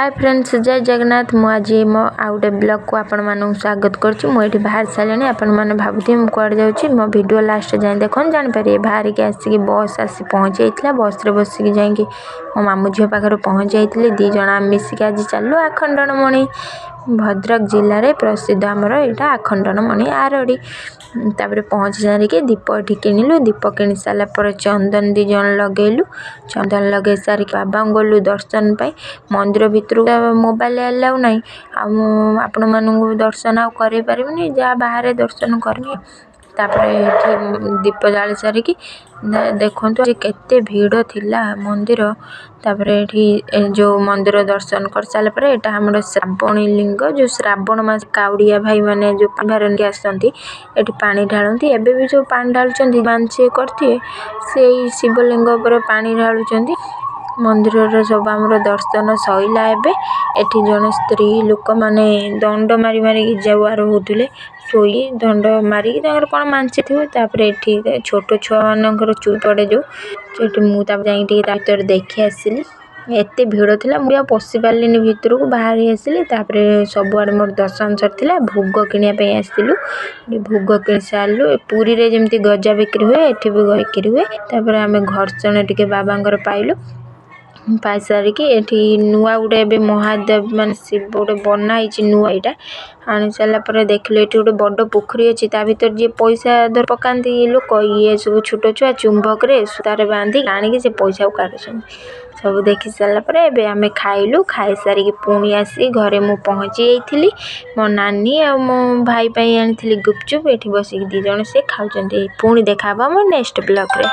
ହାଏ friends, ଜୟ ଜଗନ୍ନାଥ। ମୁଁ ଆଜି ମୋ ଆଉ ଗୋଟେ ବ୍ଲଗ୍କୁ ଆପଣମାନଙ୍କୁ ସ୍ୱାଗତ କରୁଛି। ମୁଁ ଏଇଠି ବାହାରି ସାରିଲିଣି। ଆପଣମାନେ ଭାବୁଥିବେ ମୁଁ କୁଆଡ଼େ ଯାଉଛି। ମୋ ଭିଡ଼ିଓ ଲାଷ୍ଟ ଯାଏଁ ଦେଖନ୍ତୁ, ଜାଣିପାରିବେ। ବାହାରିକି ଆସିକି ବସ୍ ଆସି ପହଞ୍ଚି ଯାଇଥିଲା। ବସ୍ରେ ବସିକି ଯାଇକି ମୋ ମାମୁଁ ଝିଅ ପାଖରେ ପହଞ୍ଚି ଯାଇଥିଲି। ଦୁଇ ଜଣ ଆମେ ମିଶିକି ଆଜି ଚାଲିଲୁ ଆଖଣ୍ଡଳମଣି। ଭଦ୍ରକ ଜିଲ୍ଲାରେ ପ୍ରସିଦ୍ଧ ଆମର ଏଇଟା ଆଖଣ୍ଡଳମଣି ଆରଡ଼ି। ତାପରେ ପହଞ୍ଚି ସାରିକି ଦୀପ ଏଠି କିଣିଲୁ। ଦୀପ କିଣି ସାରିଲା ପରେ ଚନ୍ଦନ ଦୁଇ ଜଣ ଲଗେଇଲୁ। ଚନ୍ଦନ ଲଗେଇ ସାରିକି ବାବାଙ୍କୁ ଗଲୁ ଦର୍ଶନ ପାଇଁ। ମନ୍ଦିର ଭିତରକୁ ମୋବାଇଲ ଆଲାଉ ନାହିଁ। ଆଉ ମୁଁ ଆପଣମାନଙ୍କୁ ଦର୍ଶନ ଆଉ କରେଇ ପାରିବିନି, ଯାହା ବାହାରେ ଦର୍ଶନ କରିବି। ତାପରେ ଏଠି ଦୀପ ଜାଳି ସାରିକି ଦେଖନ୍ତୁ ଆଜି କେତେ ଭିଡ଼ ଥିଲା ମନ୍ଦିର। ତାପରେ ଏଠି ଏ ଯେଉଁ ମନ୍ଦିର ଦର୍ଶନ କରିସାରିଲା ପରେ ଏଇଟା ଆମର ଶ୍ରାବଣୀ ଲିଙ୍ଗ, ଯେଉଁ ଶ୍ରାବଣ ମାସ କାଉଡ଼ିଆ ଭାଇମାନେ ଯେଉଁ ଭାର ନେଇକି ଆସନ୍ତି, ଏଠି ପାଣି ଢାଳନ୍ତି। ଏବେ ବି ଯେଉଁ ପାଣି ଢାଳୁଛନ୍ତି, ମାନସିକ କରିଥିବେ, ସେଇ ଶିବଲିଙ୍ଗ ଉପରେ ପାଣି ଢାଳୁଛନ୍ତି। ମନ୍ଦିରରେ ସବୁ ଆମର ଦର୍ଶନ ସଇଲା। ଏବେ ଏଠି ଜଣେ ସ୍ତ୍ରୀ ଲୋକମାନେ ଦଣ୍ଡ ମାରି ମାରିକି ଜୁହାର ହେଉଥିଲେ, ଶୋଇ ଦଣ୍ଡ ମାରିକି, ତାଙ୍କର କ'ଣ ମାନସିକ ଥିବ। ତାପରେ ଏଠି ଛୋଟ ଛୁଆମାନଙ୍କର ଚୁଡ଼ି ପଡ଼େ ଯେଉଁ ସେଠି, ମୁଁ ତାପରେ ଯାଇକି ଟିକେ ତା ଭିତରେ ଦେଖି ଆସିଲି। ଏତେ ଭିଡ଼ ଥିଲା, ମୁଁ ଆଉ ପଶି ପାରିଲିନି ଭିତରକୁ, ବାହାରି ଆସିଲି। ତାପରେ ସବୁଆଡ଼େ ମୋର ଦର୍ଶନ ସରିଥିଲା। ଭୋଗ କିଣିବା ପାଇଁ ଆସିଥିଲୁ। ଭୋଗ କିଣି ସାରିଲୁ। ପୁରୀରେ ଯେମିତି ଗଜା ବିକ୍ରି ହୁଏ, ଏଠି ବି ବିକ୍ରି ହୁଏ। ତାପରେ ଆମେ ଘର୍ଷଣ ଟିକେ ବାବାଙ୍କର ପାଇଲୁ। ପାଇସାରିକି ଏଠି ନୂଆ ଗୋଟେ ଏବେ ମହାଦେବ ମାନେ ଶିବ ଗୋଟେ ବନା ହେଇଛି ନୂଆ। ଏଇଟା ଆଣି ସାରିଲା ପରେ ଦେଖିଲୁ ଏଠି ଗୋଟେ ବଡ଼ ପୋଖରୀ ଅଛି। ତା ଭିତରେ ଯିଏ ପଇସା ଧର ପକାନ୍ତି ଲୋକ, ଇଏ ସବୁ ଛୋଟ ଛୁଆ ଚୁମ୍ବକରେ ସୂତାରେ ବାନ୍ଧି ଆଣିକି ସେ ପଇସାକୁ କାଢ଼ୁଛନ୍ତି। ସବୁ ଦେଖି ସାରିଲା ପରେ ଏବେ ଆମେ ଖାଇଲୁ। ଖାଇସାରିକି ପୁଣି ଆସି ଘରେ ମୁଁ ପହଞ୍ଚି ଯାଇଥିଲି। ମୋ ନାନୀ ଆଉ ମୋ ଭାଇ ପାଇଁ ଆଣିଥିଲି ଗୁପଚୁପ୍। ଏଠି ବସିକି ଦୁଇ ଜଣ ସେ ଖାଉଛନ୍ତି। ପୁଣି ଦେଖା ହେବ ଆମ ନେକ୍ସଟ ବ୍ଲଗ୍ରେ।